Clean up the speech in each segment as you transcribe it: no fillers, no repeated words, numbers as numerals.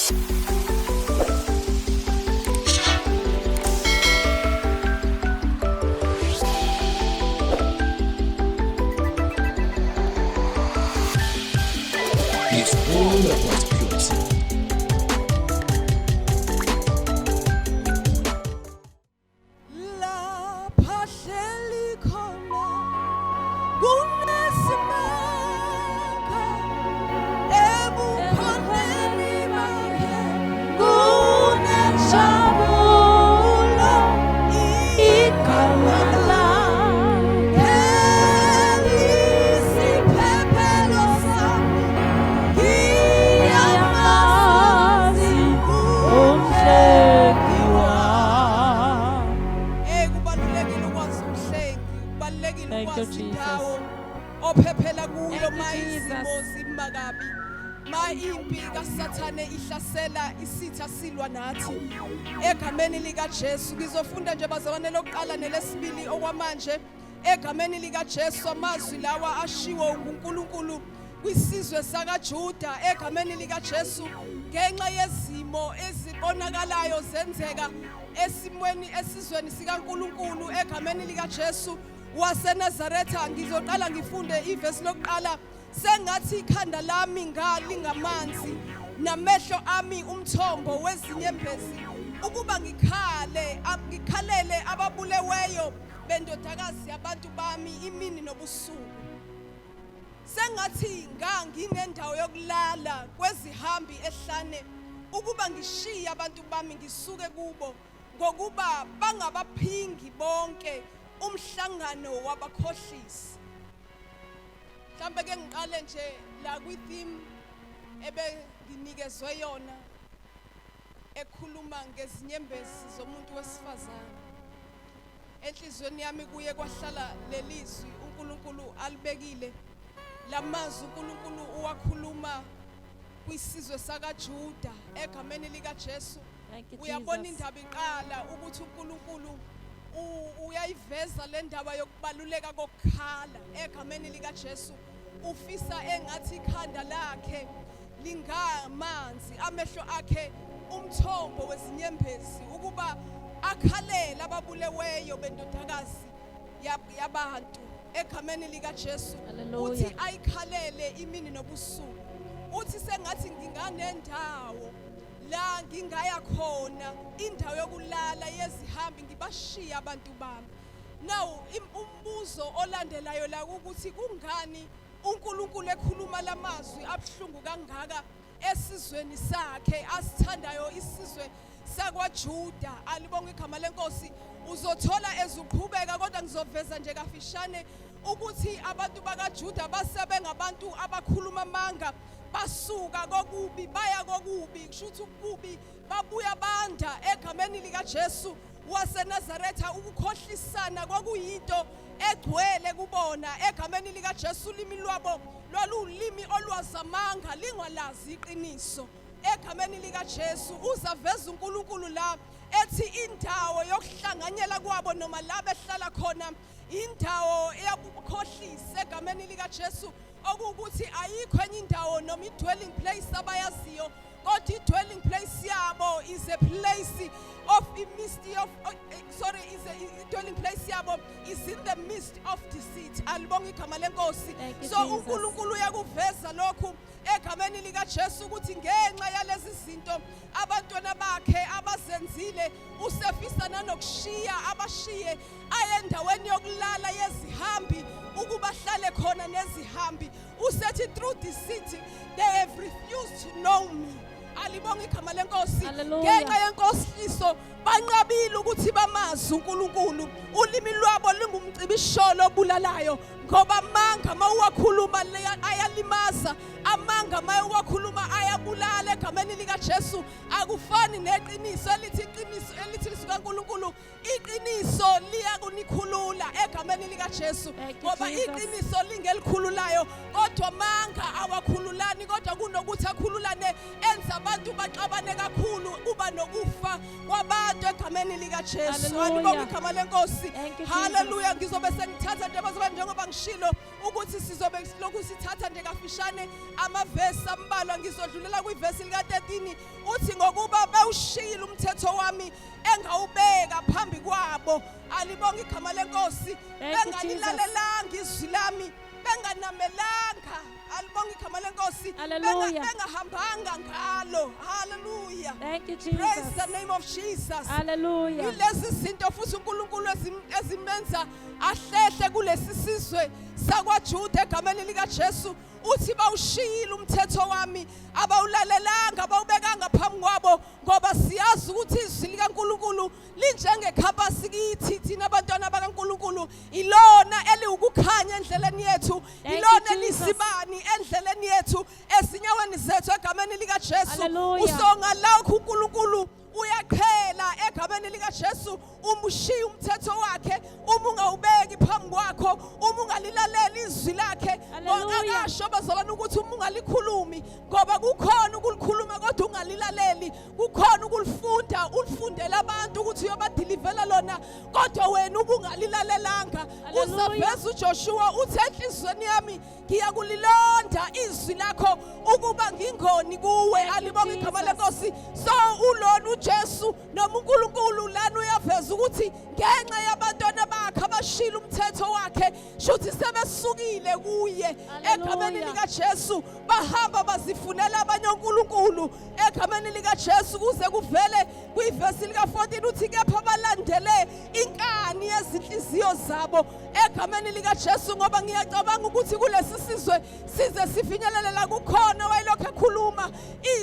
It's all about purity. Lapha hleli khona kunesimanga ebukhoneni bakhe kunenjabulo igama lakhe lisiphephelo sami ngiyamazi umhlengi wami. Hey, kubalulekile ukwazi umhlengi, kubalulekile Thank you, ukwazi Jesus. indawo ophephela kuyo Thank you, ma izimo Jesus. zima kabi. Ma impi kaSathane ihlasela isitha silwa nathi. Egameni likaJesu ngizofunda nje bazalwane lokuqala nelesibili okwamanje. Egameni likaJesu amazwi lawa ashiwo nguNkulunkulu kwisizwe sakaJuda egameni likaJesu ngenxa yezimo ezibonakalayo zenzeka esimweni esizweni sikaNkulunkulu egameni likaJesu waseNazaretha. Ngizoqala ngifunde ivesi lokuqala. Sengathi ikhanda lami ngalingamanzi namehlo ami umthombo wezinyembezi ukuba ngikhale ngikhalele ababuleweyo bendodakazi yabantu bami imini nobusuku. Sengathi nganginendawo yokulala kwezihambi ehlane ukuba ngishiye abantu bami ngisuke kubo, ngokuba bangabaphingi bonke umhlangano wabakhohlisi. Mhlambe ke ngiqale nje la kwi-theme ebenginikezwe yona ekhuluma ngezinyembezi zomuntu wesifazane. Enhliziyweni yami kuye kwahlala lelizwi uNkulunkulu alibekile. Lamazwi uNkulunkulu uwakhuluma kwisizwe sakaJuda egameni likaJesu. Thank you, Uyabona Jesus. indaba iqala ukuthi uNkulunkulu uyayiveza le ndaba yokubaluleka kokukhala egameni likaJesu. Ufisa engathi ikhanda lakhe lingamanzi, amehlo akhe umthombo wezinyembezi ukuba akhalele ababuleweyo bendodakazi yabantu egameni likaJesu. Hallelujah. Uthi ayikhalele imini nobusuku. Uthi sengathi nginganendawo la ngingaya khona, indawo yokulala yezihambi, ngibashiye abantu bami. Now umbuzo olandelayo la ukuthi kungani uNkulunkulu ekhuluma lamazwi abuhlungu kangaka esizweni sakhe asithandayo, isizwe sakwaJuda. Alibonga igama lenkosi. Uzothola ezuqhubeka, kodwa ngizoveza nje kafishane ukuthi abantu bakaJuda basebengabantu abakhuluma amanga, basuka kokubi baya kokubi, kusho ukuthi ububi babuya banda egameni likaJesu waseNazaretha. Ukukhohlisana kwakuyinto egcwele kubona egameni likaJesu. Ulimi lwabo lwalulimi olwazamanga lingwalazi iqiniso egameni likaJesu. Uzaveza uNkulunkulu la ethi indawo yokuhlanganyela kwabo noma la behlala khona indawo eyabukhohlisa egameni likaJesu, okuwukuthi ayikho enye indawo noma i-dwelling place abayaziyo, kodwa i-dwelling place yabo is a place of a midst of sorry is a i-dwelling place yabo is in the midst of deceit. Alibonga igama lenkosi. Thank you, So Jesus. uNkulunkulu uyakuveza lokhu egameni likaJesu ukuthi ngenxa yalezi zinto abantwana bakhe abazenzile usefisa nanokushiya abashiye aye endaweni yokulala yezihambi ukuba hlale khona nezihambi. Usethi through deceit they have refused to know me. Alibonga igama lenkosi. Hallelujah. Ngenxa yenkohliso banqabile ukuthi bamazi uNkulunkulu. Ulimi lwabo lingumcibisholo obulalayo, ngoba amanga mawuwakhuluma ayalimaza, amanga mawuwakhuluma ayabulala egameni likaJesu. Akufani neqiniso elithi iqiniso elithi likaNkulunkulu, iqiniso liyakunikhulula egameni likaJesu. Thank you, Ngoba Jesus. iqiniso lingelikhululayo, kodwa amanga awakhululani, kodwa kunokuthi akhululane enza abantu baxabane kakhulu kuba nokufa kwabantu egameni likaJesu. Hallelujah. Alibonge igama lenkosi. Thank you, Jesus. Hallelujah. Ngizobe sengithatha nje bazalwane njengoba ngishilo ukuthi sizobe lokhu sithatha nje kafishane amavesi ambalwa ngizodlulela kwivesi lika-13 uthi ngokuba bewushiyile umthetho wami engawubeka phambi kwabo alibonge igama lenkosi Thank you, Jesus. bengalilalelanga izwi lami benganamelanga alibonge igama lenkosi Hallelujah. bengahambanga ngalo haleluya Thank you, praise Jesus. the name of Jesus Hallelujah. Yilezi zinto futhi uNkulunkulu ezimenza ahlehle kulesi sizwe sakwaJuda egameni likaJesu uthi bawushiyile umthetho wami abawulalelanga abawubekanga phambi kwabo ngoba siyazi ukuthi izwi likaNkulunkulu linjengekhampasi kithi thina abantwana bakaNkulunkulu ilona eliwukukhanya endleleni yethu Thank you, ilona Jesus. elisibani endleleni yethu ezinyaweni zethu egameni likaJesu Hallelujah. usonga lokhu uNkulunkulu uyaqhela egameni likaJesu uma ushiya umthetho wakhe uma ungawubeki phambi kwakho uma ungalilaleli izwi lakhe Hallelujah. akasho bazalwane ukuthi uma ungalikhulumi ngoba kukhona ukulikhuluma kodwa ungalilaleli kukhona ukulifunda ulifundele abantu ukuthi uyobadilivela lona kodwa wena ubungalilalelanga Hallelujah. uzaveza uJoshua uthi enhliziyweni yami ngiyakulilonda izwi lakho ukuba ngingoni kuwe Thank you, alibonge igama Jesus. lenkosi so ulona uJesu noma uNkulunkulu lana uyaveza ukuthi ngenxa yabantwana bakhe abashila umthetho wakhe shuthi sebesukile kuye egameni Hallelujah. likaJesu bahamba bazifunela abanye onkulunkulu egameni likaJesu kuze kuvele kwivesi lika-14 uthi kepha balandele inkani yezinhliziyo zabo egameni likaJesu ngoba ngiyacabanga ukuthi kulesi sizwe size sifinyelele la kukhona wayelokhu ekhuluma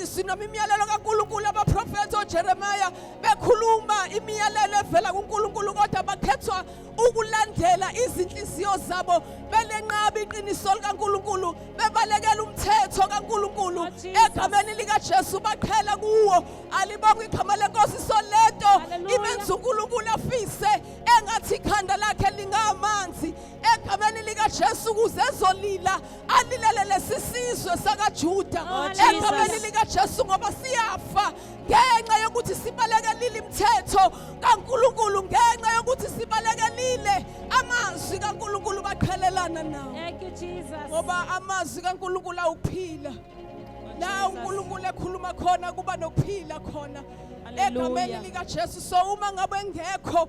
izwi noma imiyalelo kaNkulunkulu abaprofethi oJeremiah bekhuluma imiyalelo evela kuNkulunkulu kodwa bakhethwa ukulandela izinhliziyo zabo belenqaba iqiniso likaNkulunkulu bebalekela umthetho kaNkulunkulu Oh, Jesus. egameni likaJesu baqhela kuwo alibonge igama lenkosi so lento Hallelujah. imenza uNkulunkulu afise engathi ikhanda lakhe lingamanzi egameni likaJesu ukuze ezolila alilele lesisizwe sakaJuda Oh, egameni Jesus. likaJesu ngoba siyafa ngenxa yokuthi sibalekelile imithetho kaNkulunkulu ngenxa yokuthi sibalekelile amazwi kaNkulunkulu baqhelelana nawo Thank you, Jesus. ngoba amazwi kaNkulunkulu awuphila la Jesus. uNkulunkulu ekhuluma khona kuba nokuphila khona Hallelujah. egameni likaJesu so uma ngabe engekho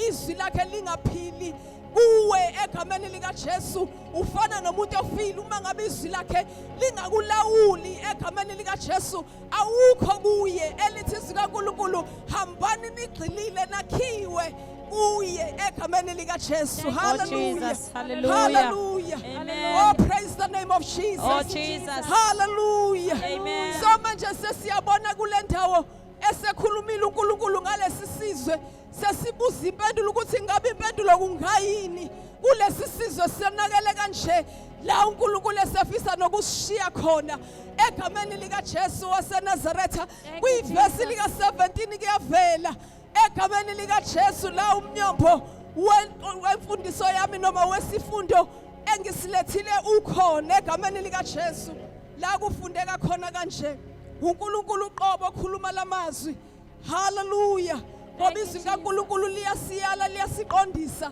izwi lakhe lingaphili kuwe egameni likaJesu ufana nomuntu ofile uma ngabe izwi lakhe lingakulawuli egameni likaJesu awukho kuye elithi izwi kaNkulunkulu hambani nigxilile nakhiwe kuye egameni likaJesu Thank you, hallelujah Jesus. Hallelujah. hallelujah Amen. oh praise the name of Jesus Oh, Jesus. hallelujah Amen. so manje sesiyabona kule ndawo esekhulumile uNkulunkulu ngalesi sizwe sesibuza impendulo ukuthi ngabe impendulo kungayini kulesi sizwe senakele kanje la uNkulunkulu esefisa nokusishiya khona egameni likaJesu waseNazaretha Thank you, kwivesi Jesus. lika-17 kuyavela egameni likaJesu la umnyombo wemfundiso yami noma wesifundo engisilethile ukhona egameni likaJesu la kufundeka khona kanje uNkulunkulu uqobo okhuluma lamazwi haleluya ngoba you, izwi likaNkulunkulu liyasiyala liyasiqondisa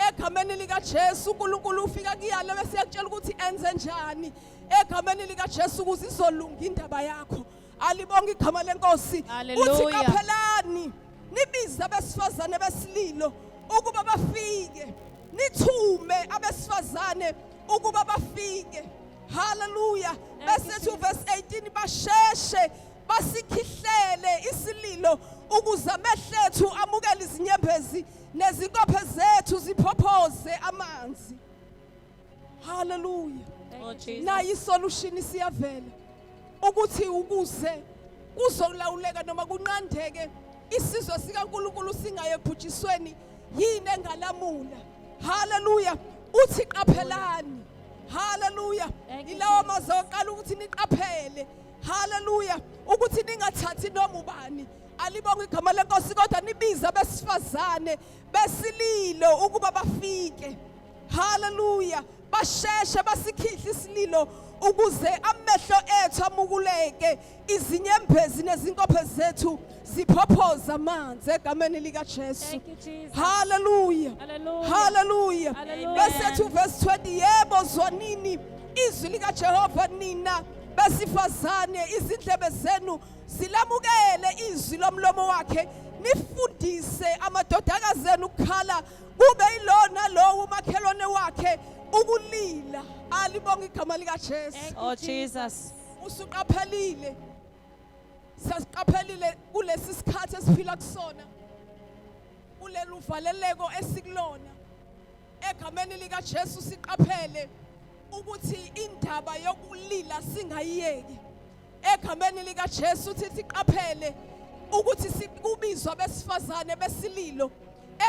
egameni likaJesu uNkulunkulu ufika kuyala bese yakutshela ukuthi enze njani egameni likaJesu ukuze izolunga indaba yakho alibonge igama lenkosi uthi Hallelujah. qaphelani nibize abesifazane besililo ukuba bafike nithume abesifazane ukuba bafike haleluya Thank you, bese Jesus. verse 18 basheshe basikhihlele isililo ukuze amehlo ethu amukele izinyembezi nezinkophe zethu ziphophoze amanzi haleluya Thank Oh, you, Jesus. nayi isolution isiyavela ukuthi ukuze kuzokulawuleka noma kunqandeke isizwe sikaNkulunkulu singaye ebhujisweni yini engalamula haleluya uthi qaphelani haleluya Thank you, ilawo Jesus. mazwi oqala ukuthi niqaphele haleluya ukuthi ningathathi noma ubani alibonge igama lenkosi kodwa nibize abesifazane besililo ukuba bafike haleluya basheshe basikhihle isililo Ukuze amehlo ethu amukuleke, izinyembezi nezinkophe zethu ziphophoza amanzi egameni likaJesu. Thank you, Jesus. Hallelujah. Hallelujah. Hallelujah. Hallelujah. Bese ethi verse 20, yebo zwanini izwi likaJehova nina besifazane, izindlebe zenu zilamukele izwi lomlomo wakhe, nifundise amadodakazi enu ukukhala, kube yilona lowo umakhelwane wakhe ukulila. Alibonga igama likaJesu. Thank you, Oh Jesus. Usuqaphelile, sasiqaphelile kulesi sikhathi esiphila kusona, kulelu valeleko esikulona, egameni likaJesu siqaphele ukuthi indaba yokulila singayiyeki. Egameni likaJesu uthi siqaphele ukuthi sikubizwa besifazane besililo.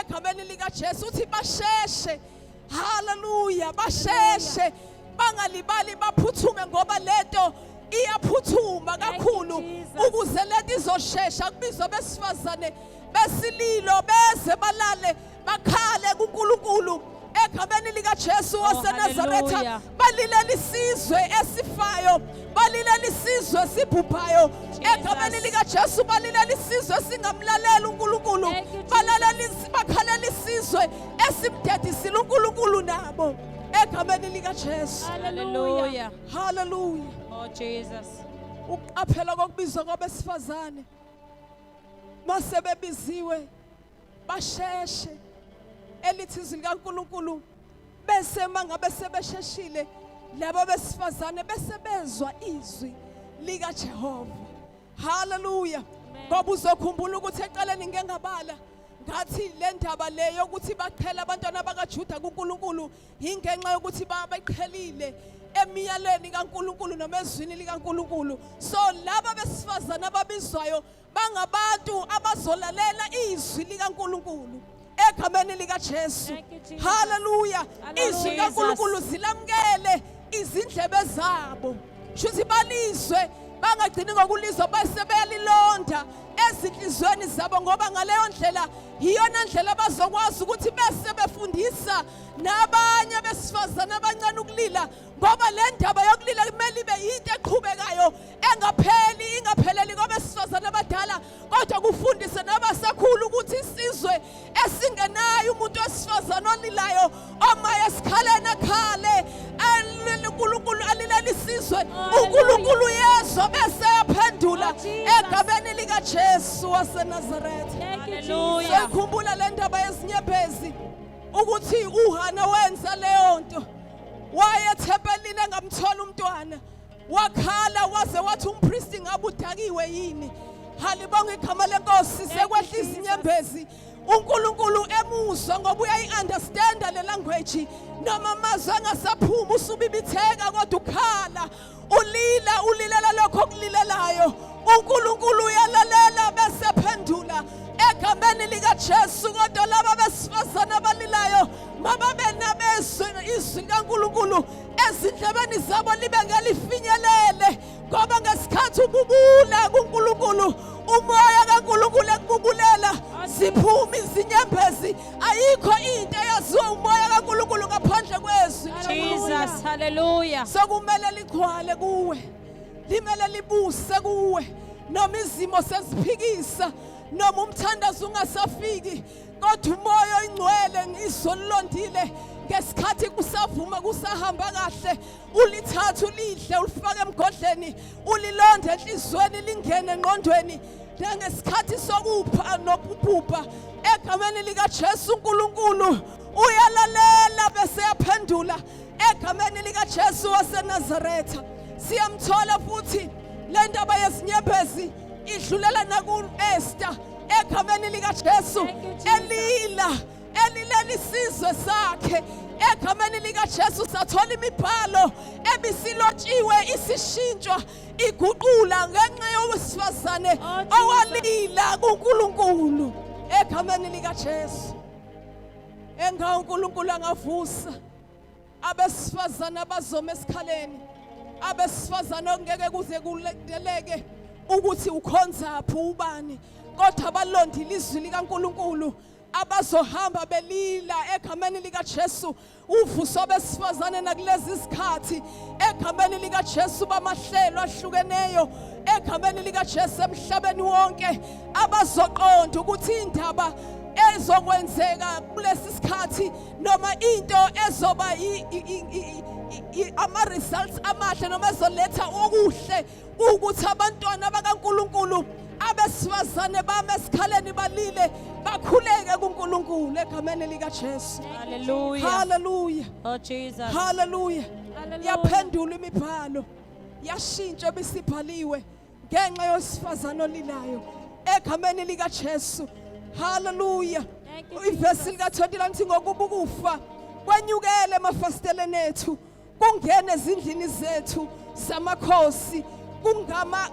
Egameni likaJesu uthi basheshe, haleluya, basheshe bangalibali, baphuthume, ngoba lento iyaphuthuma Thank you, kakhulu. Jesus. Ukuze lento izoshesha, kubizwa besifazane besililo, beze balale bakhale kuNkulunkulu egameni likaJesu waseNazaretha. Hallelujah. Balilela isizwe esifayo, balilela isizwe esibhubhayo egameni likaJesu, balilela isizwe esingamlaleli uNkulunkulu. Thank you, Jesus. Balalela bakhalela isizwe esimdedisile uNkulunkulu nabo egameni likaJesu. Hallelujah. Hallelujah. Hallelujah. Oh Jesus. Ukuqaphela kokubizwa kwabesifazane, mase bebiziwe basheshe, elithi izwi likaNkulunkulu, bese mangabe sebesheshile laba besifazane, bese bezwa izwi likaJehova. Haleluya. Ngoba uzokhumbula ukuthi eqaleni ngike ngabala ngathi le ndaba le yokuthi baqhela abantwana bakaJuda kuNkulunkulu ingenxa yokuthi babeqhelile emiyalweni kaNkulunkulu noma ezwini likaNkulunkulu. So laba besifazana ababizwayo bangabantu abazolalela izwi likaNkulunkulu egameni likaJesu. Thank you, Jesus. Haleluya. Izwi Hallelujah. likaNkulunkulu zilamukele izindlebe zabo, shuthi balizwe, bangagcini ngokulizwa, bese beyalilonda ezinhliziyweni zabo, ngoba ngaleyo ndlela iyona ndlela bazokwazi ukuthi bese befundisa nabanye besifazane abancane ukulila, ngoba le ndaba yokulila kumele ibe yinto eqhubekayo engapheli, ingapheleli kwabesifazane abadala, kodwa kufundise nabasakhulu ukuthi isizwe esingenayo umuntu wesifazane olilayo, oma esikhaleni akhale alile uNkulunkulu, alilela isizwe, uNkulunkulu uyezwa bese yaphendula Oh, Jesus. egameni likaJesu waseNazaretha. Thank you, Jesus. Hallelujah. Soyikhumbula le ndaba yezinyembezi, ukuthi uHana wenza leyo nto, wayethempelini engamthola umntwana, wakhala waze wathi umpristi ngabe udakiwe yini. Halibonga igama lenkosi. Sekwehla Jesus. izinyembezi, uNkulunkulu emuzwa, ngoba uyayi-understanda le language, noma amazwi angasaphuma, usubibitheka, kodwa ukhala ulila, ulilela lokho okulilelayo, uNkulunkulu uyalalela bese phendula egameni likaJesu. Kodwa laba besifazane abalilayo mababe nabezwe izwi likaNkulunkulu ezindlebeni zabo, libe ngelifinyelele, ngoba ngesikhathi ububula kuNkulunkulu, umoya kaNkulunkulu ekububulela, ziphuma izinyembezi. Ayikho into eyaziwa umoya kaNkulunkulu ngaphandle kwezwi. Jesus. Hallelujah. Sokumele ligcwale kuwe, limele libuse kuwe, noma izimo seziphikisa, noma umthandazo ungasafiki, kodwa umoya oyingcwele ngizolilondile ngesikhathi kusavuma, kusahamba kahle, ulithathe ulidle, ulifake emgodleni, ulilonde enhliziyweni, lingene engqondweni, njengesikhathi sokupha nokubhubha egameni likaJesu. uNkulunkulu uyalalela bese yaphendula egameni likaJesu waseNazaretha. Siyamthola futhi le ndaba yezinyembezi idlulela naku-Esther egameni likaJesu. Thank you, Jesus. Elila, elilela isizwe sakhe egameni likaJesu, sathola imibhalo ebisilotshiwe isishintshwa, iguqula ngenxa yowesifazane Oh, Jesus. owalila kuNkulunkulu egameni likaJesu. Enga uNkulunkulu angavusa abesifazane abazoma esikhaleni, abesifazane okungeke kuze kulendeleke ukuthi ukhonzaphi, ubani, kodwa abalondile izwi likaNkulunkulu. Abazohamba belila egameni likaJesu, uvuso besifazane nakulezi zikhathi egameni likaJesu, bamahlelo ahlukeneyo egameni likaJesu emhlabeni wonke, abazoqonda ukuthi indaba ezokwenzeka kulesi sikhathi noma into ezoba ama-results amahle noma ezoletha okuhle ukuthi abantwana bakaNkulunkulu abesifazane bame esikhaleni balile, bakhuleke kuNkulunkulu egameni likaJesu. Hallelujah. Haleluya. Oh Jesus. Haleluya. Hallelujah. Yaphendula imibhalo, yashintsha ebisibhaliwe ngenxa yosifazane olilayo egameni likaJesu. Haleluya. Thank you, Ivesi lika-20 lithi, ngokuba ukufa kwenyukele emafasiteleni ethu, kungena ezindlini zethu zamakhosi, kungama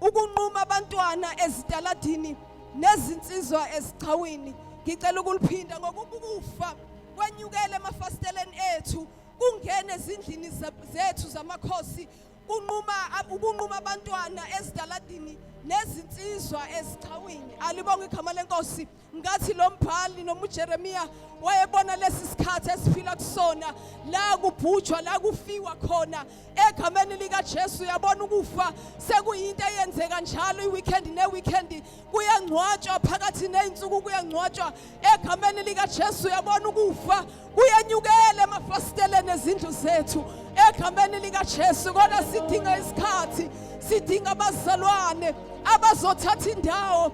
ukunquma abantwana ezitaladini nezinsizwa ezichawini. Ngicela ukuliphinda: ngokuba ukufa kwenyukele emafasiteleni ethu, kungena ezindlini zethu zamakhosi, kunquma ukunquma abantwana ezitaladini nezinsizwa ezichawini. Alibonge igama leNkosi. Ngathi lo mbhali noma uJeremiya wayebona lesi sikhathi esiphila kusona, la kubhujwa, la kufiwa khona egameni likaJesu. Uyabona ukufa sekuyinto eyenzeka njalo, i-weekend ne-weekend kuyangcwatshwa, phakathi ney'nsuku kuyangcwatshwa egameni likaJesu. Uyabona ukufa kuyenyukela emafasiteleni ezindlu zethu egameni likaJesu, kodwa sidinga isikhathi, sidinga abazalwane abazothatha indawo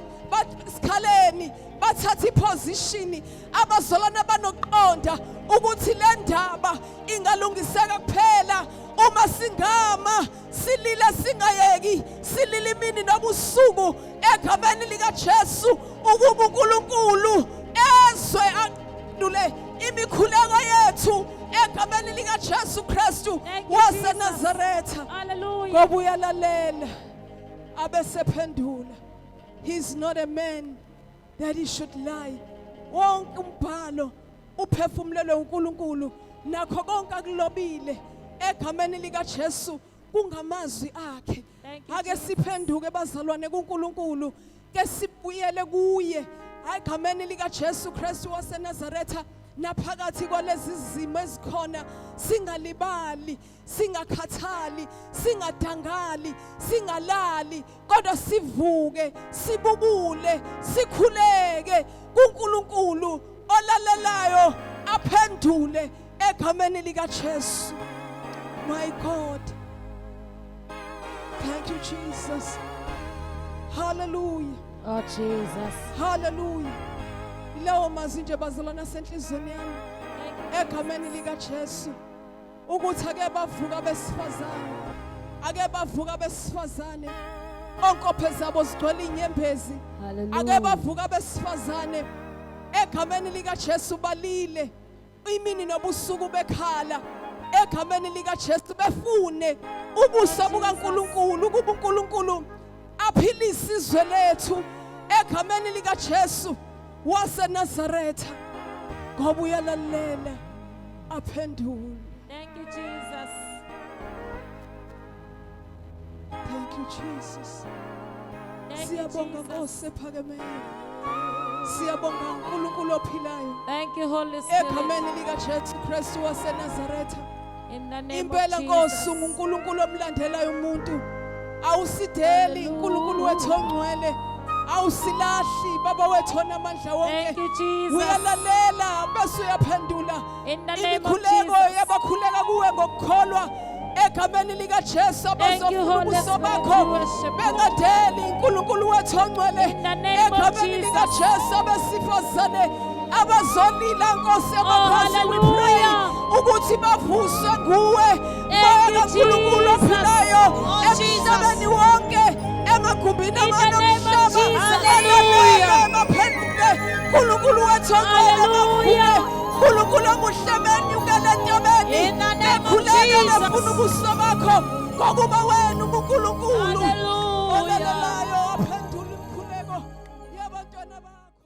sikhaleni, bathatha iposition, abazalwane abanoqonda ukuthi le ndaba ingalungiseka kuphela uma singama silile, singayeki, silile imini nobusuku egameni likaJesu, ukuba uNkulunkulu ezwe aphendule imikhuleko yethu egameni likaJesu Kristu Thank you, waseNazaretha. Hallelujah. Ngoba uyalalela abesephendula. He's not a man that he should lie. Wonke umbhalo uphefumulelwe uNkulunkulu, nakho konke akulobile egameni likaJesu kungamazwi akhe. Thank you, Ake Jesus. siphenduke, bazalwane, kuNkulunkulu, ke sibuyele kuye egameni likaJesu Kristu waseNazaretha. Naphakathi kwalezi zimo ezikhona, singalibali, singakhathali, singadangali, singalali, kodwa sivuke, sibubule, sikhuleke kuNkulunkulu olalelayo aphendule egameni likaJesu. My God, thank you, Jesus. Hallelujah. Oh Jesus. Hallelujah. Lawo mazwi nje, bazalwana, senhlizweni yami Thank you. egameni likaJesu, ukuthi ake bavuka besifazane, ake bavuka besifazane onkophe zabo zigcwele inyembezi, ake Hallelujah. bavuka besifazane egameni likaJesu, balile imini nobusuku bekhala egameni likaJesu, befune ubuso bukaNkulunkulu, ukuba uNkulunkulu aphilise izwe lethu egameni likaJesu waseNazaretha, ngoba uyalalela aphendule. Thank you, Jesus. Thank you, Jesus. Thank you, Siyabonga, Jesus. Nkosi ephakemeyo. Siyabonga, uNkulunkulu ophilayo, Thank you, Holy Spirit. egameni likaJesu Kristu waseNazaretha. In the name Impela, of Nkosi, Jesus. unguNkulunkulu omlandelayo umuntu, awusideli, uNkulunkulu wethu ongcwele, awusilahli, Baba wethu onamandla wonke. Thank you, Jesus. Uyalalela bese uyaphendula In the name of imikhuleko Jesus. yabakhuleka kuwe ngokukholwa egameni likaJesu, Thank you, abazofuna Holy ubuso Spirit. bakho We worship you. bengadeli, uNkulunkulu wethu ongcwele, In the name of egameni Jesus. likaJesu, abesifazane abazolila, Nkosi yamakhosi, we pray hallelujah. ukuthi bavuswe nguwe, Thank you, Moya kaNkulunkulu Jesus. ophilayo, Oh, Jesus. emhlabeni wonke, emagumbini In the name of amane Jesus. omhlaba, balalele, baphendule, Nkulunkulu wethu ongcwele, Hallelujah. bavuke, Nkulunkulu omuhle, benyukele entabeni, In the name of bekhuleke, Jesus. befuna ubuso bakho, ngokuba wena uNkulunkulu.